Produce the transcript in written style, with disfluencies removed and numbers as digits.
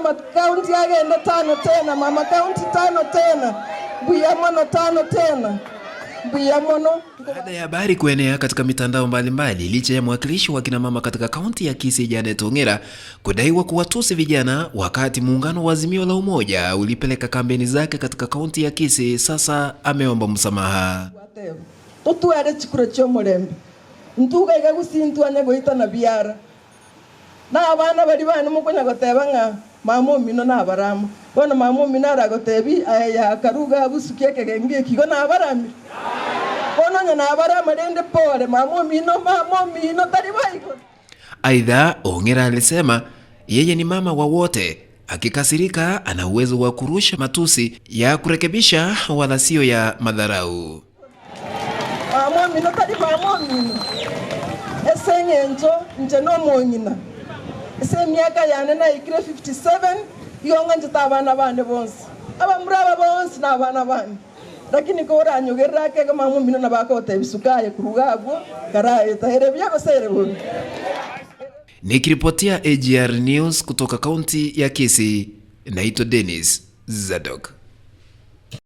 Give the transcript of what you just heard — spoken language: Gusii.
Mama county agende tano tena, mama county tano tena, mbuya mono tano tena, mbuya mono. Baada ya habari kuenea katika mitandao mbalimbali licha ya mwakilishi wa kina mama katika kaunti ya Kisii Janet Ong'era kudaiwa kuwatusi vijana wakati muungano wa Azimio la Umoja ulipeleka kampeni zake katika kaunti ya Kisii, sasa ameomba msamaha. Totware chikura chi'omorembe, intwe iga iga gose intwe onye goitana biara. Na abana baria bane mokonya goteba ng'a mama omino nabarama. Bono mama omino aragotebie, Aye yaa karuga abwo sukia ekegengo eki, igo nabaramire? Bono onye nabarama rende pore, mama omino, mama omino tari boigo. Aidha, Ong'era alisema yeye ni mama wa wote, akikasirika ana uwezo wa kurusha matusi ya kurekebisha wala sio ya madharau. Mama omino tari mama omino, ase engencho inche nomong'ina. Ase emiaka yane naikire 57, igo ng'anchete abana bane bonsi. Abamura aba bonsi nabana bane. Lakini koranyogerere ake iga mama omino nabo akogotebia suka aye korwa iga abwo, karaeta ere buya gose ere bobe. Nikiripotia AGR News kutoka kaunti ya Kisii, naitwa Dennis Zadok.